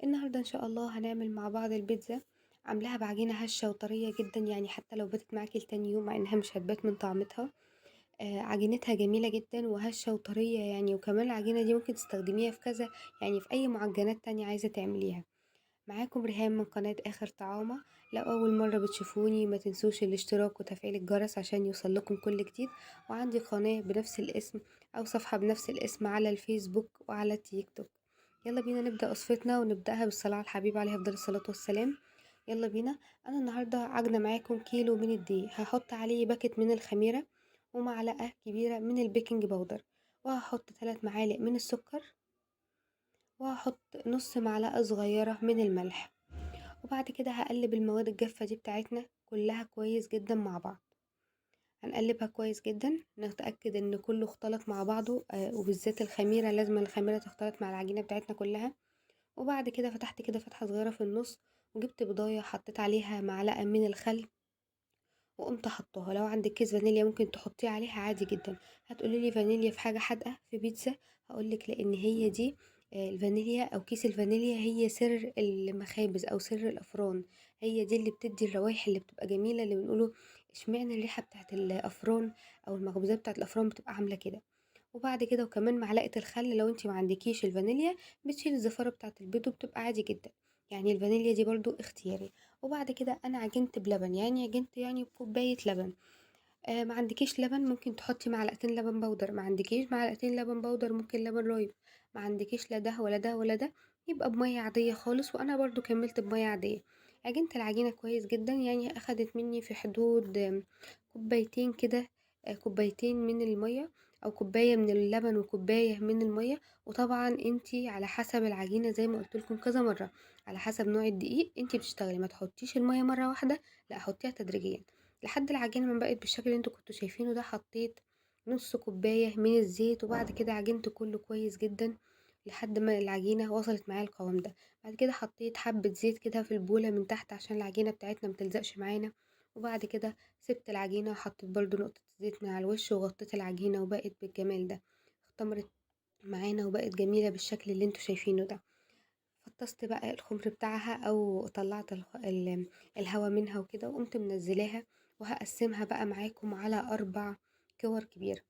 النهاردة إن شاء الله هنعمل مع بعض البيتزا. عاملاها بعجينة هشة وطرية جدا، يعني حتى لو باتت معاكي لتاني يوم مع إنها مش هتبات من طعمتها. عجينتها جميلة جدا وهشة وطرية يعني، وكمان العجينة دي ممكن تستخدميها في كذا، يعني في أي معجنات تانية عايزة تعمليها. معاكم ريهام من قناة آخر طعامة. لو أول مرة بتشوفوني ما تنسوش الاشتراك وتفعيل الجرس عشان يوصل لكم كل جديد. وعندي قناة بنفس الاسم أو صفحة بنفس الاسم على الفيسبوك وعلى التيك توك. يلا بينا نبدأ وصفتنا ونبدأها بالصلاة على الحبيب عليه أفضل الصلاة والسلام. يلا بينا. أنا النهاردة عجنة معاكم كيلو من الدقيق، هحط عليه باكت من الخميرة ومعلقة كبيرة من البيكنج باودر، وهحط 3 معالق من السكر، وهحط نص معلقة صغيرة من الملح. وبعد كده هقلب المواد الجافة دي بتاعتنا كلها كويس جدا مع بعض. هنقلبها كويس جدا، نتأكد ان كله اختلط مع بعضه، وبالذات الخميرة، لازم الخميرة تختلط مع العجينة بتاعتنا كلها. وبعد كده فتحت كده فتحة صغيرة في النص وجبت بضاية حطيت عليها معلقة من الخل وقمت حطاها. لو عندك كيس فانيليا ممكن تحطيه عليها عادي جدا. هتقولي لي فانيليا في حاجة حادقة في بيتزا؟ هقولك لان هي دي، الفانيليا او كيس الفانيليا هي سر المخابز او سر الافران، هي دي اللي بتدي الروايح اللي بتبقى جميلة، اللي بنقوله اشمعنى الريحة بتاعت الافران او المخبوزات بتاعت الافران بتبقى عاملة كده. وبعد كده وكمان معلقة الخل لو انتي ما عندكيش الفانيليا بتشيل الزفارة بتاعت البيض وبتبقى عادي جدا، يعني الفانيليا دي برضو اختياري. وبعد كده انا عجنت بلبن، يعني عجنت بكوباية لبن. ما عندكيش لبن ممكن تحطي معلقتين لبن بودر، ما عندكيش معلقتين لبن بودر ممكن لبن رايب، ما عندكيش لا ده ولا ده ولا ده يبقى بمية عادية خالص. وانا برضو كملت بمية عادية. عجنت العجينة كويس جدا، يعني اخدت مني في حدود، كوبايتين كده، كوبايتين من المية او كوباية من اللبن وكوباية من المية. وطبعا انتي على حسب العجينة زي ما قلت لكم كذا مرة، على حسب نوع الدقيق انتي بتشتغلي، ما تحطيش المية مرة واحدة، لا حطيها تدريجيا لحد العجينة ما بقت بالشكل اللي انتوا كنتوا شايفينه ده. حطيت نص كوباية من الزيت وبعد كده عجنت كله كويس جدا لحد ما العجينة وصلت معايا القوام ده. بعد كده حطيت حبة زيت كده في البولة من تحت عشان العجينة بتاعتنا ما تلزقش معانا. وبعد كده سبت العجينة وحطيت برضو نقطة زيت من على الوش وغطيت العجينة وبقت بالجمال ده، اختمرت معانا وبقت جميلة بالشكل اللي انتوا شايفينه ده. فطست بقى الخمر بتاعها او طلعت الهوا منها وكده، وقمت منزلاها. وهقسمها بقى معاكم على 4 كور كبيرة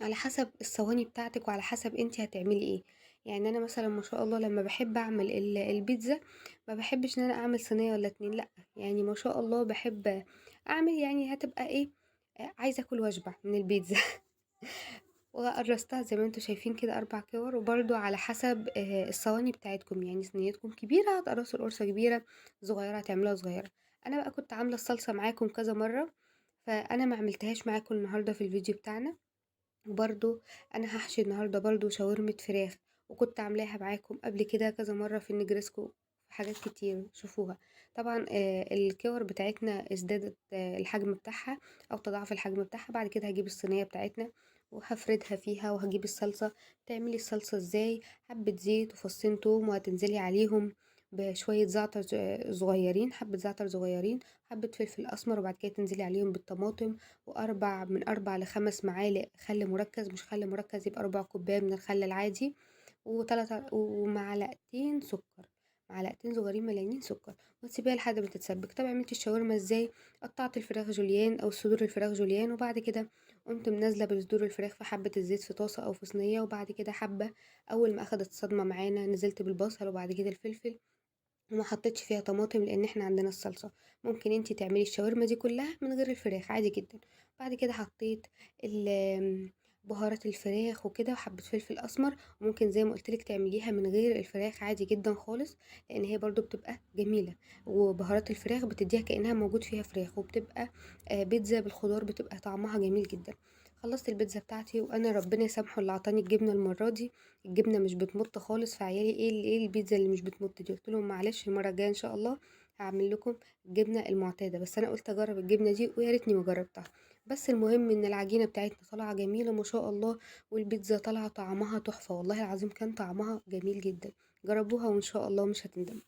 على حسب الصواني بتاعتك وعلى حسب انتي هتعملي ايه. يعني انا مثلا ما شاء الله لما بحب اعمل البيتزا ما بحبش ان انا اعمل صينية ولا 2، لا يعني ما شاء الله بحب اعمل، يعني هتبقى ايه، عايزة اكل واشبع من البيتزا. وقرصتها زي ما انتوا شايفين كده 4 كور، وبرده على حسب، الصواني بتاعتكم، يعني صينيتكم كبيرة هتقرصوا القرصة كبيرة، صغيرة هتعملوها صغيرة. انا بقى كنت عاملة الصلصة معاكم كذا مرة، فانا ما عملتهاش معاكم النهاردة في الفيديو بتاعنا. وبرده انا هحشي النهاردة برده شاورما فراخ، وكنت عاملاها معاكم قبل كده كذا مرة في النجرسكو، في حاجات كتير شوفوها. طبعا، الكور بتاعتنا ازدادت، الحجم بتاعها او تضاعف الحجم بتاعها. بعد كده هجيب الصينية بتاعتنا وهفردها فيها وهجيب الصلصة. تعملي الصلصة ازاي؟ حبة زيت وفصين توم، وهتنزلي عليهم بشوية زعتر صغيرين، حبة زعتر صغيرين، حبة فلفل أسمر، وبعد كده تنزلي عليهم بالطماطم، من 4 ل5 معالق خل مركز، مش خل مركز يبقى ربع كوباية من الخل العادي، وتلاتة ومعلقتين سكر، معلقتين صغيرين مليانين سكر، وتسيبيها لحد ما تتسبك. طب عملتي الشاورما ازاي؟ قطعت الفراخ جوليان او صدور الفراخ جوليان، وبعد كده قمت منزله بصدور الفراخ في حبه الزيت في طاسه او في صينيه، وبعد كده حبه اول ما اخدت الصدمه معانا نزلت بالبصل وبعد كده الفلفل، وما حطيتش فيها طماطم لان احنا عندنا الصلصه. ممكن انتي تعملي الشاورما دي كلها من غير الفراخ عادي جدا. بعد كده حطيت بهارات الفراخ وكده وحبة فلفل اسمر، وممكن زي ما قلت لك تعمليها من غير الفراخ عادي جدا خالص، لان هي برضو بتبقى جميله، وبهارات الفراخ بتديها كانها موجود فيها فراخ، وبتبقى، بيتزا بالخضار بتبقى طعمها جميل جدا. خلصت البيتزا بتاعتي، وانا ربنا يسامحه اللي عطاني الجبنه المره دي، الجبنه مش بتمط خالص. فعيالي ايه البيتزا اللي مش بتمط دي؟ قلت لهم معلش المره الجايه ان شاء الله هعمل لكم الجبنه المعتاده، بس انا قلت اجرب الجبنه دي ويا ريتني ما جربتها. بس المهم ان العجينه بتاعتنا طالعه جميله ما شاء الله، والبيتزا طالعه طعمها تحفه، والله العظيم كان طعمها جميل جدا. جربوها وان شاء الله مش هتندموا.